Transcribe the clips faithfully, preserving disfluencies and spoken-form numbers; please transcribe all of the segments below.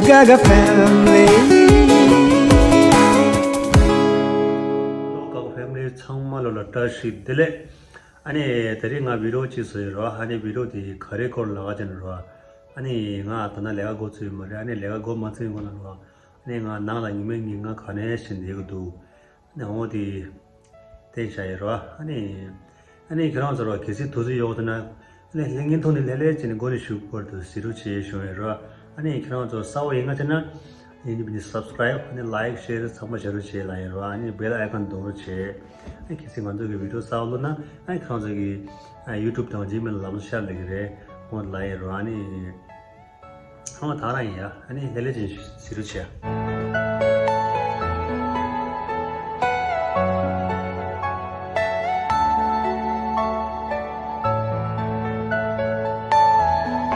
Gaga Family. Hello Gaga Family ཚང་མ་ལོ་ལ་བཀྲ་ཤིས་བདེ་ལེགས། ཨ་ནི་དེ་རིང་ང་བི་ཌི་ཡོ་གཅིག་བཟོས་ཡོད་རོ། ཨ་ནི་བི་ཌི་ཡོ་དེ་ག་རེ་སྐོར་ལ་ག་ཅན་རོ། ཨ་ནི་ང་ད་ན་ལས་ཀ་འགོ་ཚུགས་ཡོད་མ་རེད། ཨ་ནི་ལས་ཀ་འགོ་མ་ཚུགས་ཡོད་ན་རོ། ཨ་ནི་ང་ནང་ལ་ཉི་མ་གཉིས་ང་ག་ནས་བཞིན་བསྡད་ཀྱི་འདུག་ཨ་ནི་འོ་དེ་བསྟན་བཞག་ཡོད་རོ། ཨ་ནི་ཨ་ནི་ཁྱེད་རང་ཚོར་བ་གལ་སྲིད་ཐུགས་རྗེ་ཡོད་འདུག་ན། ཨ་ནི་ལྷན་རྒྱས་ཐོག་ནས་ལྷན་ལྷན་བྱས་ནས་འགོ་ནས་ཞུགས་པར་དུ་གཟིགས་རོགས་བྱེད་ཞུ་ཡོད་རོ། ཨ་ནི་ཁྱེད་རང་ཚོ་གསར་པ་ཡིན་ན་བྱས་ན་ཡིན་ནི་སབ་སི་ཀ་རའིབ་ཨ་ནི་ལའིག་ཤེར་ཚང་མ་བྱ་རོགས་བྱེད་ལ་ཡོད་རོ། ཨ་ནི་བེལ་ཨའི་ཀོན་གཏོང་རོགས་བྱེད། ཨ་ནི་གལ་སྲིད་ང་ཚོ་གི་བི་ཌི་ཡོ་གསར་པ་བླུགས་ན་ཨ་ནི་ཁྱེད་རང་ཚོ་གི་ཡུ་ཊུབ་དང་ཇི་མེལ་ལམ་སང་ཤར་ལེ་གི་རེད། འོ་ལ་ཡོད་རོ། ཨ་ནི། ཚང་མ་དགའ་རང་ཡིན་ཡ། ཨ་ནི་ལྷན་རྒྱས་ཚོས་གཟིགས་རོགས་བྱེད།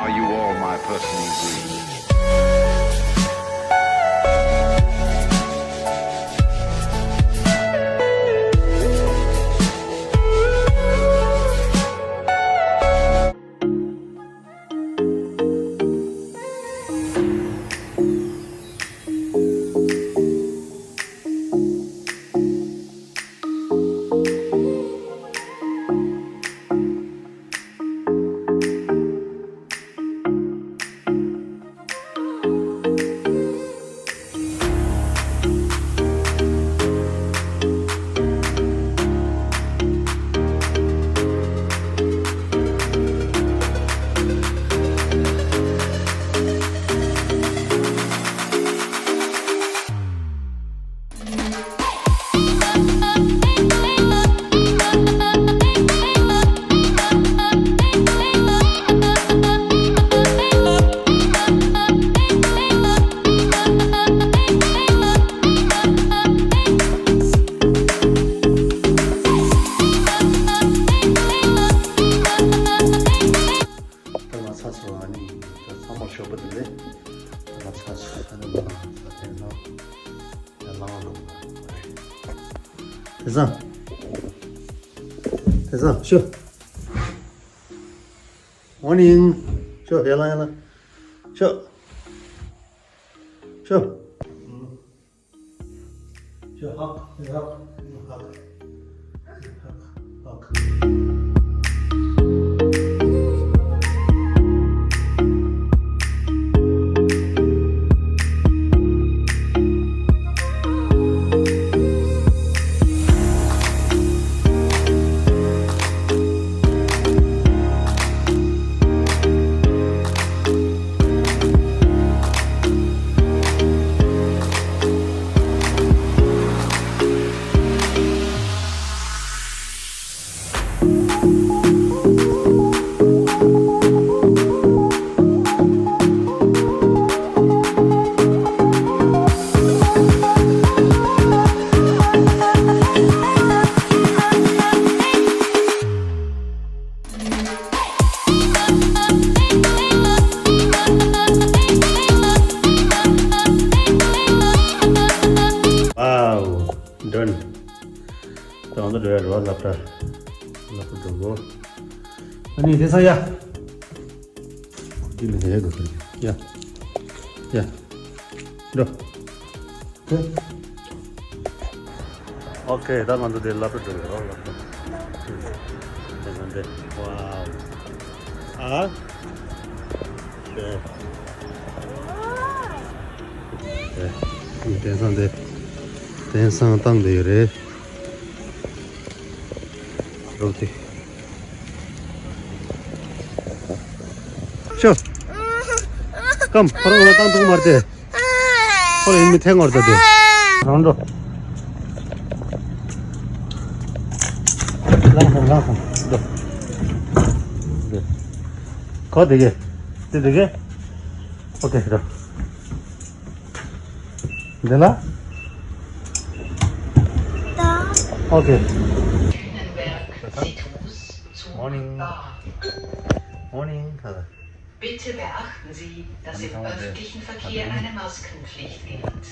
Are you all my personal dreams? ད་ང་ཚ་སོང་། ཨ་ནི་ད་ཚང་མ་ཞོགས་པ་དེ་ལས་ད་ང་ཚ་སོང་། ཨ་ནི་ང་ཚ་དེ་ནོ་ཡར་ལངས་འགྲོ་དགོས་རེད། དེང་སང་དེང་སང་ཤོ། མོར་ནིང་། ཤོ་ཡར་ལངས་ཡར་ལངས། ཤོ། ཤོ། ཤོ་ཧག་ཧག་ཧག་ཧག་ཧག། Wow, done. ད་ང་ཚོ་འགྲོ་ཡ་རེད་བ། སློབ་གྲྭ་སློབ་གྲྭ་འགྲོ་དགོས། ཨ་ནི་དེང་སང་ཡ། ཁོ་དེ་མི་ཟེར་ཡ་དགོས་ཡ། ཡ། འགྲོ། ཨོ་ཁེ། ད་ང་ཚོ་དེ་སློབ་གྲྭ་འགྲོ་ཡ་རེད་བ། སློབ་གྲྭ། དེང་སང་དེ། ཝའོ། ཨ། དེ། དེ། དེང་སང་དེ། དེང་སང་བཏང་བསྡད་ཡོད་རེད། རོགས་དེ། ཤོ། ཀམ། ཁོ་རང་ང་བཏང་འདུག་མ་རེད་དེ། ཁོ་ལ་ཡིན་མི་ཐེངས་ངོར་ད་དེ། རང་འགྲོ། ལངས་སོང་། ལངས་སོང་། འགྲོ། འགྲོ། ཁོ་དེ་གས། དེ་དེ་གས། ཨོ་ཁེ། འགྲོ། འདི་ལ། ཨོ་ཁེ། Morning. Morning. Bitte beachten Sie, dass im öffentlichen Verkehr eine Maskenpflicht gilt.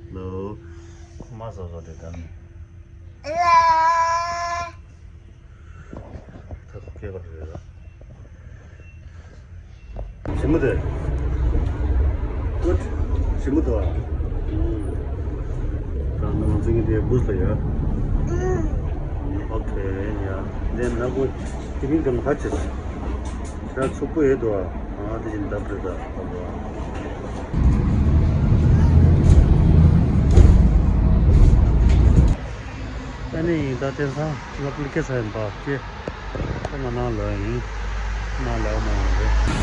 Hello. Masa so de dan. Ta ko ke ko de. ཞིམ་པོ་དེ། ཀུད། ཞིམ་པོ་འདུག་ཨ། ད་ནང་འཛིན་གྱི་དེ་བུས་ལ་ཡ། ཨོ་ཁེ་ཡ། དེ་ན་ཀུད་དེ་མིན་གམ་ཁ་ཆེ། ད་ཚུགས་པོ་ཡོད་འདུག་ཨ། ཨ་དེ་བཞིན་ད་བྲེ་ད་ད་འདུག་ཨ། ཨ་ནི་ད་དེང་སང་ང་པུ་ལི་ཁེ་ས་ཡིན་པ་ཀྱེ། ཁོ་ང་ནང་ལ་ཡིན། ང་ལ་མ་ཡིན་རེད།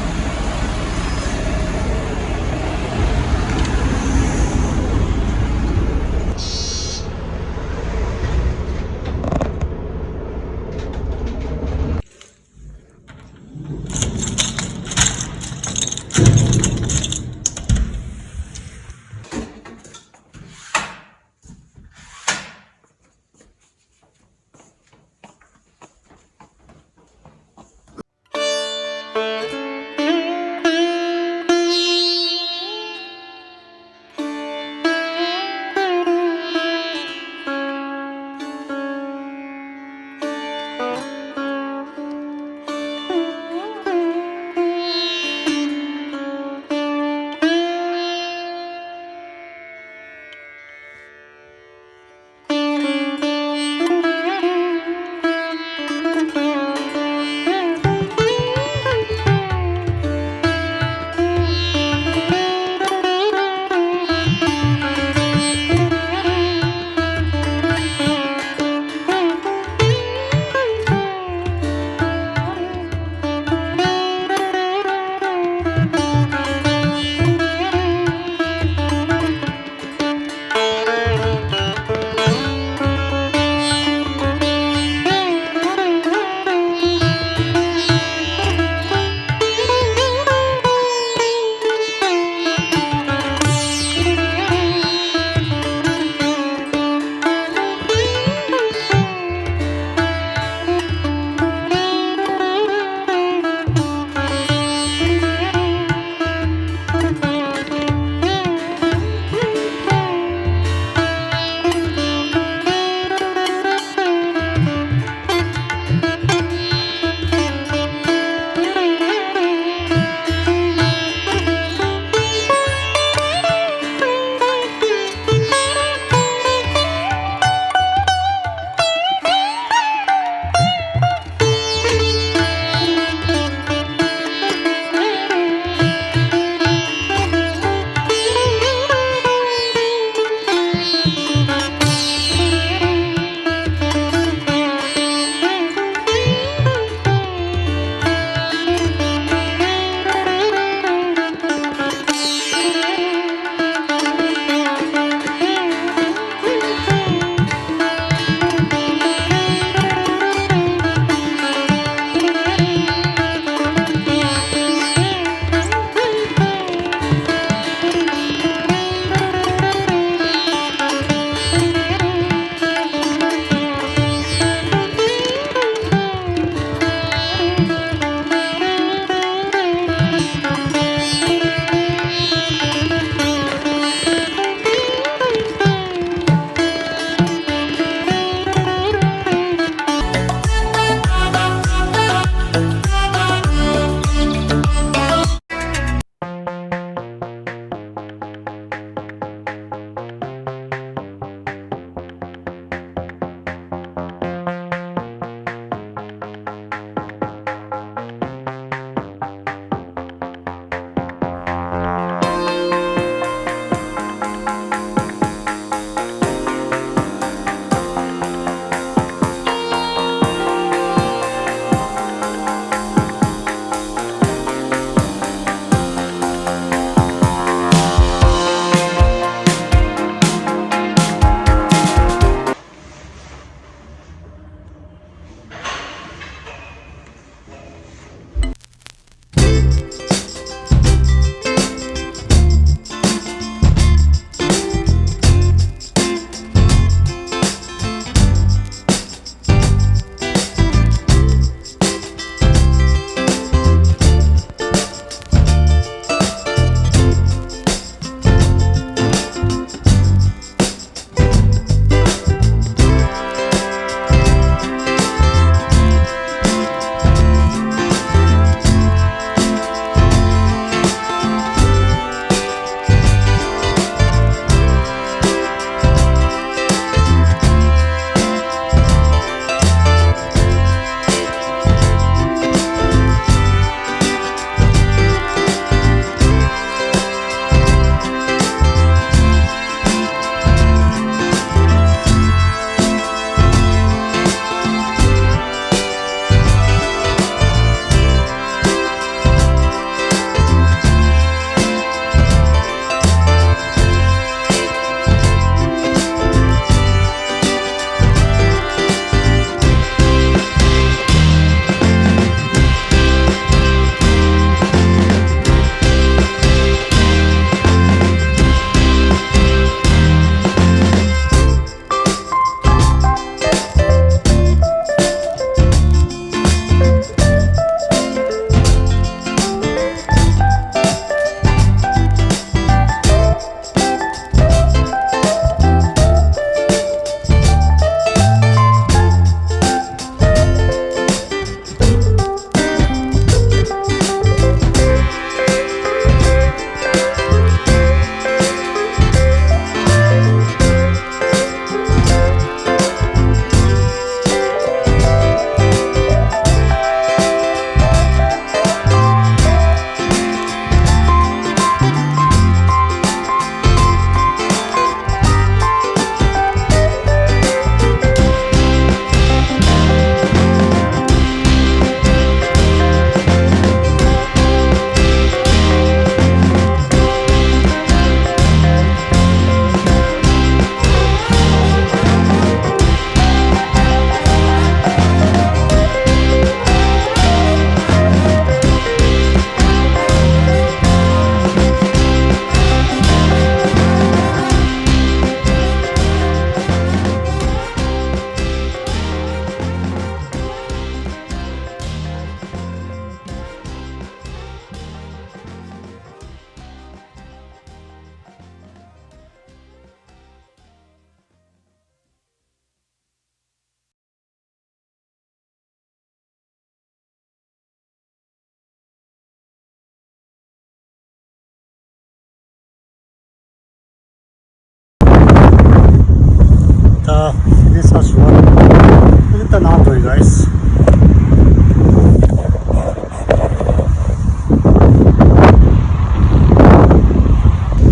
Nice.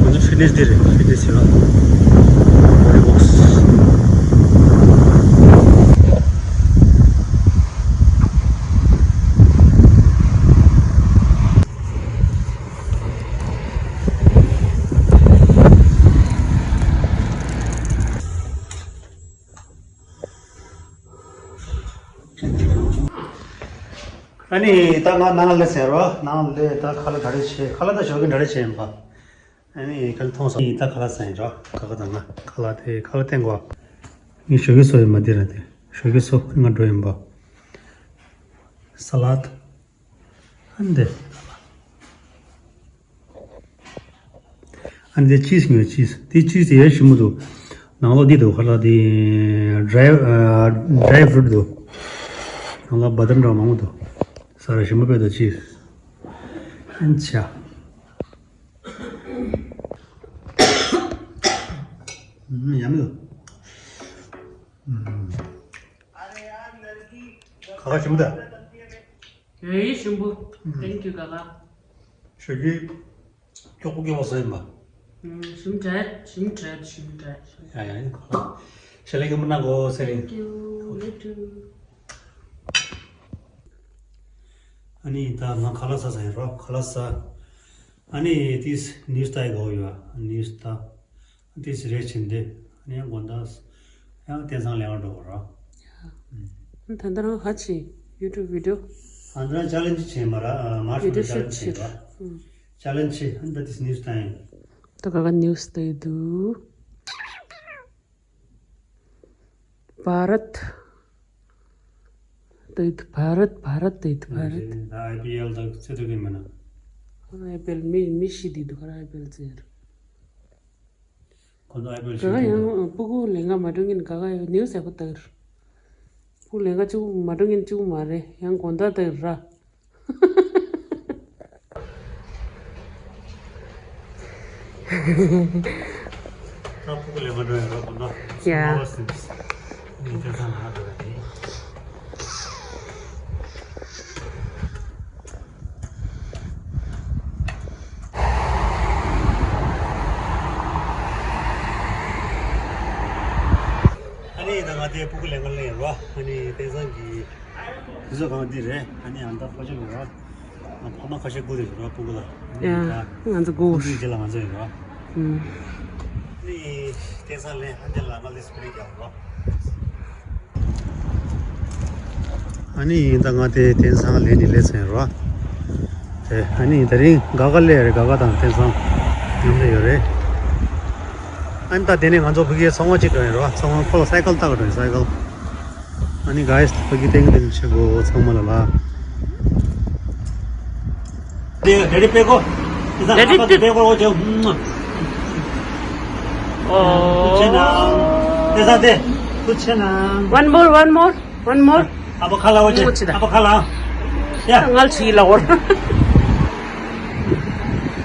ང་ཚོ་ཕི་ཊི་ནེ་སི་འདི་རེད། ཕི་ཊི་ནེ་སི་བྱེད་ལ། བོ་ཌི་བོག་སི། ཨ་ནི་ད་ང་ནང་ལ་སླེབས་ཟེར་བ། ནང་ལ་ད་ཁ་ལག་གྲ་སྒྲིག་བྱས། ཁ་ལག་ད་ཞོགས་ཀས་གྲ་སྒྲིག་བྱས་ཡིན་པ། ཨ་ནི་ཁ་ལག་འཐུང་སོང་། ཨ་ནི་ད་ཁ་ལག་ཟ་ཡིན་ར། ཁ་ཁ་དང་ང་ཁ་ལག་དེ་ཁ་ལག་བསྟན་གོ། ངས་ཞོགས་ཀས་བཟོས་ཡིན་པ་འདི་ར། དེ་ཞོགས་ཀས་བཟོས་ང་འགྲོ་ཡིན་པ། ས་ལད། ཨ་འདི། ཨ་འདི་ཅིས་ཉོས། ཅིས། དེ་ཅིས་དེ་ཡ་ཞིམ་པོ་འདུག་ནང་ལོགས་འདི་འདུག་ཁ་ལག་དེ་ཌ་རའི་ཨ་ཌ་རའི་ཕུ་རུ་ཊི་འདུག་ནང་ལོགས་བ་དམ་འདྲ་བ་མང་པོ་འདུག་ས་ར་ཞིམ་པོ་དཔེ་འདུག་ཅིས། ཨན་ཆ། ཨུམ། ཡ་མི་འདུག་ཨུམ། ཁ་ཁ་ཞིམ་པོ་འདུག་ཡོད། ཡིན། ཞིམ་པོ། ཨུམ། Thank you། ཀ་ཀ། ཞོགས་ཀས་ཀྱོག་པོ་ཀྱོག་པོ་བཟོས་ཡིན་པ། ཨུམ། ཞིམ་དྲགས། ཞིམ་དྲགས། ཞིམ་དྲགས། ཡ་ཡ། ཁ་ཁ། ཞལ་ལག་མགྱོགས་པོ་གནང་གོ། ཟེར་ཡིན། Thank you. You too. ཨ་ནི་ད་ང་ཁ་ལག་ཟ་ས་ཡིན་ར། ཁ་ལག་ཟ། ཨ་ནི་དེས་ནིའུ་སི་ལྟ་ཡི་གོ་ཡོད། ནིའུ་སི་ལྟ། དེས་རེད་བྱིན་ཏེ། ཨ་ནི་ཡང་དགོང་དག་ཡང་བསྟན་ཚང་ལེན་པར་འགྲོ་གོ་ར། ཨ་ད་ལྟ་རང་ཧ་ཅི་ཡུ་ཊུབ་བི་ཌི་ཡོ། ཨ་ད་ལྟ་ཅ་ལེན་ཇི་བྱས་མ་ར། མར་ཆུ་ཅ་ལེན་ཇི་བྱས་ར། ཅ་ལེན་ཇི། ཨ་ད་དེས་ནིའུ་སི་ལྟ་ཡིན། ད་ག་ག་ནིའུ་སི་ལྟ་ཡི་འདུག་བྷ་རད། ཏིག་བྷ་རད། བྷ་རད་ཏིག་བྷ་རད། ད་ཨའི་པི་ཨེལ་དང་རྩེད་དུ་གི་མིན་ན། ཨའི་པི་ཨེལ་མི་མི་ཤི་དི་འདུག་ཨའི་པི་ཨེལ་རྩེད། ཁོ་ཚོ་ཨའི་པི་ཨེལ་ཤི་ག་ག་དུས་ཡང་དང་སྤུ་གུ་ལེན་ག་མ་འགྲོ་ངན་ག་ག་ཡོད། ནིའུ་སི་ཡག་པོ་ལྟ་གི་ར། སྤུ་གུ་ལེན་ག་གཅིག་པུ་མ་འགྲོ་ངན་གཅིག་པུ་མ་རེད། ཡང་དགོང་དག་ལྟ་གི་ར། ད་ཕྲུ་གུ་ལས་མ་འགྲོ་ཡ་རོགས་པ་ན། ཡ། སུ་མ་བ་སིམ་སི། ངས་སྐལ་བཟང་ང་འགྲོ་ཡ་དེ། ཨ་ནི་ད་ང་དེ་ཕྲུ་གུ་ལས་མ་ལས་ཡ་རོགས། ཨ་ནི་སྐལ་བཟང་གི། དེ་ཚོ་གང་འདི་རེད། ཨ་ནི་ཨ་མདའ་ཕོ་ཆེ་གི་ར། ཨ་ཕ་མ་ཁ་ཤས་སྒུག་བསྡད་ཡོད་ར་སྤུ་གུ་ལ། ཡ། ང་ཚོ་སྒུག་ཁོང་ཚོའི་རྗེས་ལ་ང་ཚོ་ཡོད་ར། ཨུམ། ཨ་ནི་སྐལ་བཟང་ལན་ཨ་འདི་ལ་ང་ལི་སི་པི་རི་རྒྱག་ར། ཨ་ནི་ད་ང་དེ་སྐལ་བཟང་ལན་ནི་ལས་ཚན་ར། དེ་ཨ་ནི་ད་རིང་ག་ག་ལས་རེད། ག་ག་དང་སྐལ་བཟང་མཉམ་དུ་ཡོད་རེད། ཨ་ནི་ད་དེ་ནས་ང་ཚོ་ཕ་གིའི་ཚོང་པ་གཅིག་འགྲོ་ཡིན་ར། ཚོང་པ་ཁོ་ལ་སའི་ཀལ་ལྟ་ག་འགྲོ་ཡིན། སའི་ཀལ། ཨ་ནི་གྷའི་སི་ཕ་གི་ཏེང་ཏེང་ཆེ་གོ་ཚང་མ་ལ་ལ། དེ་དེ་རེད་པེ་ཀོ། དེ་ད་དེ་ཨ་ཕ་དེ་པེ་ཀོ་རོ་ཅེ། ཨོ། ཆེ་ན། དེ་ས་དེ། ཁུ་ཆེ་ན། One more, one more, one more. ཨ་ཕ་ཁ་ལ་འོ་ཅེ། ཨ་ཕ་ཁ་ལ། ཡ། ངལ་ཆི་ལ་འོར།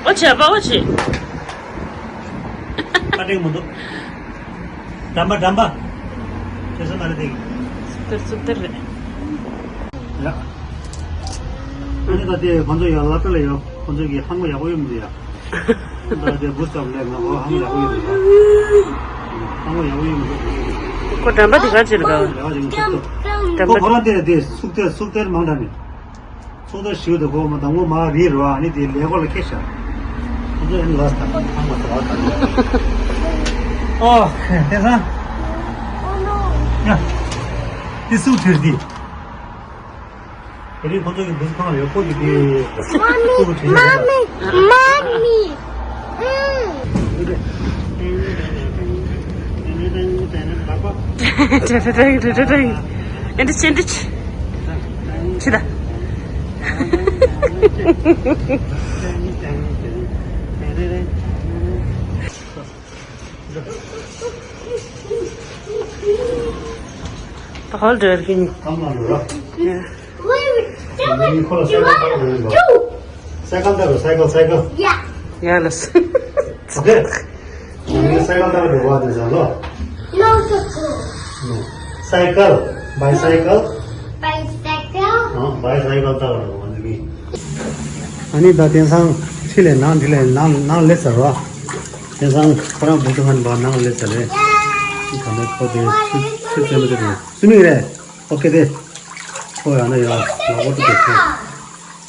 ཨོ་ཆེ་ཨ་ཕ་ཨོ་ཆེ། ཁ་ཏེང་མི་འདུག་འགྲམ་པ་འགྲམ་པ། ཁྱེད་ཚོ་མ་རེད་དེ། སུབ་ཏེར་སུབ་ཏེར་རེད། ཡ། ཨ་ནི་ད་དེ་ཁོང་ཚོ་ཡང་ལ་ཀ་ལ་ཡོད། ཁོང་ཚོ་གི་ཧང་མོ་ཡག་པོ་ཡོད་མི་འདུག་ཡ། ད་དེ་བུ་སྟབས་ལས་ང་ཧང་མོ་ཡག་པོ་ཡོད་མི་འདུག་ཧང་མོ་ཡག་པོ་ཡོད་མི་འདུག་ཁོ་འགྲམ་པ་དེ་ག་ཅིག་རེད་ག་ལས་ཀ་བྱེད་མི་ཐུབ་ཐུབ། འགྲམ་ཁོ་པ་རང་དེ་དེ་སུབ་ཏེར་སུབ་ཏེར་མང་དྲགས་ནས། ཚོགས་འདུ་ཞུ་དུ་གོ་མ་དང་པོ་མ་རིལ་རོ་ཨ་ནི་དེ་ལས་སྒོ་ལ་ཁེ་ཤ། ཁོ་ཚོ་ཨ་ནི་ལ་སྟག་ཨ་མ་སྟག་ཨ་སྟག་ཨོ། དེ་ས། ཡ། དེ་སུ་ཁྱེར་དེ། དེ་རིང་ཁོ་ཚོ་གི་འདུ་ཁང་ཡོད་ཁོ་གི་དེ། Mommy, mommy, mommy. ཨེ་འདྲ་ཅི་འདྲ་ཅི། ཕྱི་ད། The whole day working. Cycle, cycle, cycle. Yeah. Yeah, let's. Okay. Cycle, cycle, cycle. No, cycle, bicycle. ཨ་ནི་ད་དེང་སང་ཁྲིད་ལས་ནང་ཁྲིད་ལས་ནང་ནང་སླེབས་ཚར་བ། དེང་སང་ཁོ་རང་བུ་ཏུ་ཧན་པ་ནང་སླེབས་ཚར་རེད། ད་ནི་ཁོ་དེ་ཆུ་ཆུ་བཙན་པོ་དེ་རེད་སུ་མིག་རེད། ཨོ་ཁེ་དེ། ཁོ་ཡང་ན་ཡང་ལག་པ་ཏུ་དེ་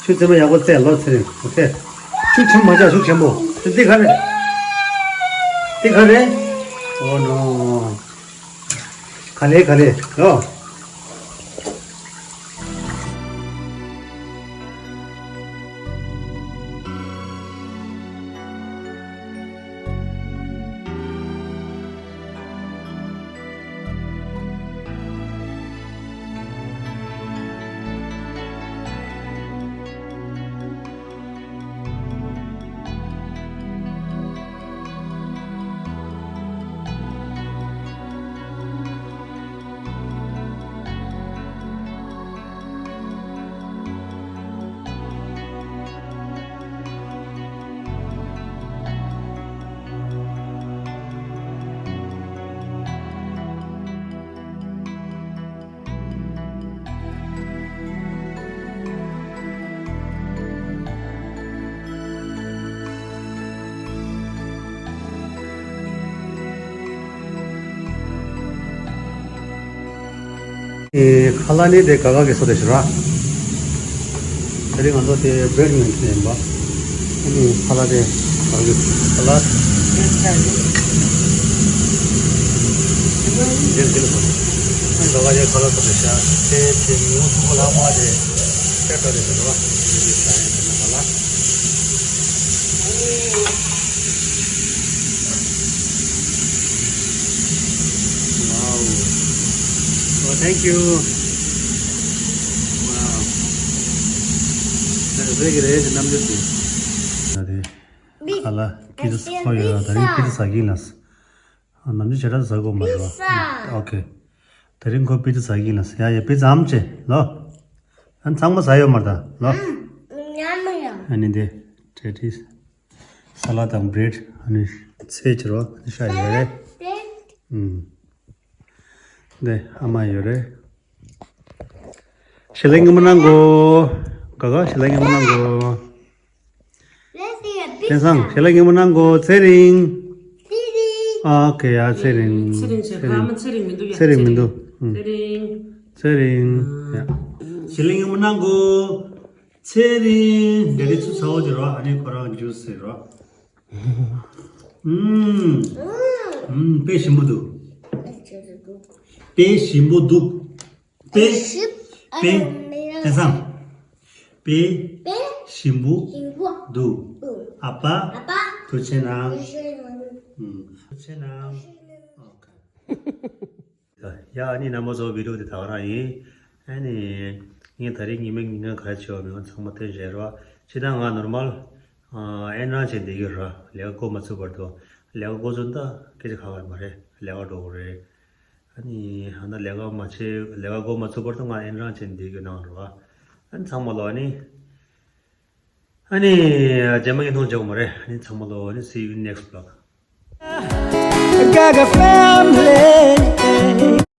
ཆུ་ཆུ་བཙན་པོ་ཡག་པོ་བཙལ་ལོ་ཚེ་རིང་ཨོ་ཁེ། ཆུ་ཆེན་མ་ཆག་ཆུ་ཆེན་པོ་དེ་འདི་ག་རེད། འདི་ག་རེད། ཨོ་ནོ། ག་ལེ་ག་ལེ་ཡོ། ཨེ། ཁ་ལག་ནི་དེ་ག་ག་གི་བཟོ་དེ་ཞུ་ར། དེ་རིང་ང་ཚོ་དེ་བྷེ་ཌི་མིན་ཊོན་ཡིན་པ། ཨ་ནི་ཁ་ལག་དེ་ག་གི་ཁ་ལག་འདིར་འདིར་བཟོ། ཨ་ནི་ག་ག་དེ་ཁ་ལག་བཟོ་དེ་ཤ་དེ་དེ་ཉུང་སུ་ཁ་ལག་མ་དེ་དེ་ཁ་དེ་ཞུ་ར། དེ་དེ་ཁ་ལག Wow. Oh, thank you. Wow. ད་རེས་ཀྱི་རེད་དེ་རྣམ་འགྱུར་དེ། ད་དེ་ཁ་ལག་པི་ཛ་ཚོ་ཡོད་ར། ད་རིང་པི་ཛ་ཟ་གི་ཡིན་ལ། ཨ། ནམ་རྒྱུན་ཞེ་དྲག་ཟ་དགོས་མ་རེད་བ། ཨོ་ཁེ། ད་རིང་ཁོ་པི་ཛ་ཟ་གི་ཡིན་ལ། ཡ་ཡ་པི་ཛ་ཨམ་ཆེ་ལོ། ཨ་ཚང་མ་ཟ་ཡོད་མ་རེད་ད་ལོ། ཨ་ནི་དེ་ཏྲེ་ཏྲིས། ས་ལ་དང་བྷི་རེད། ཨ་ནི་ཚལ་ཕྱིར་བ་ཨ་ནི་ཤ་ཡོད་རེད། ཨུམ། འདི་ཨ་མ་ཡོད་རེད། ཞལ་ལག་མཉེས་པོ་གནང་གོ། ག་ག་ཞལ་ལག་མཉེས་པོ་གནང་གོ། དེང་སང་ཞལ་ལག་མཉེས་པོ་གནང་གོ་ཚེ་རིང་། ཨ་ཨོ་ཁེ་ཡ་ཚེ་རིང་། ཚེ་རིང་ཚེ་རིང་ཨ་མ་ཚེ་རིང་མི་འདུག་ཡ། ཚེ་རིང་མི་འདུག་ཚེ་རིང་། ཚེ་རིང་། ཡ། ཞལ་ལག་མཉེས་པོ་གནང་གོ། ཚེ་རིང་། འདི་རིགས་ཚུ་ཚ་བོ་ཅིག་རོ། ཨ་ནི་ཁོ་རང་ཇུས་ཟེར་རོ། ཨུམ། ཨུམ། དཔེ་ཞིམ་པོ་འདུག་དཔེ་ཞིམ་པོ་འདུག་དཔེ། དཔེ། དེང་སང་། དཔེ། ཞིམ་པོ། འདུག་ཨ་ཕ། ཐུགས་རྗེ་གནང་། ཨུམ། ཐུགས་རྗེ་གནང་། ཨོ་ཁེ། ཡ། ཨ་ནི་རྣམ་པ་ཚོ་བི་ཌི་ཡོ་དེ་ད་ག་རང་ཡིན། ཨ་ནི་ངས་ད་རེས་ཉི་མ་ཉིན་གང་ག་རེ་བྱས་པ་མིན་ཚང་མ་སྟོན་བྱས་རོགས། ཕྱི་ད་ང་ནོར་མལ་ཨེ་ན་རང་བྱས་བསྡད་ཀྱི་ར། ལས་ཀ་འགོ་མ་ཚུགས་བར་དུ། ལས་ཀ་འགོ་ཚུགས་ད་སྐད་ཆ་ཁ་ཁ་མ་རེད། ལས་ཀ་འགྲོ་དགོས་རེད། ཨ་ནི་ཧ་ན་ལས་ཀ་མ་བྱས་ལས་ཀ་འགོ་མ་ཚུགས་བར་དུ་ང་ཨེ་ན་རང་བྱས་བསྡད་ཀྱི་གནང་རོགས། ཨ་ནི་ཚང་མ་ལོ་ཨ་ནི། ཨ་ནི་རྗེས་མ་ཡིན་མཐོང་བྱེད་དགོས་མ་རེད། ཨ་ནི་ཚང་མ་ལོ་ཨ་ནི་see you in next vlog. Gaga family.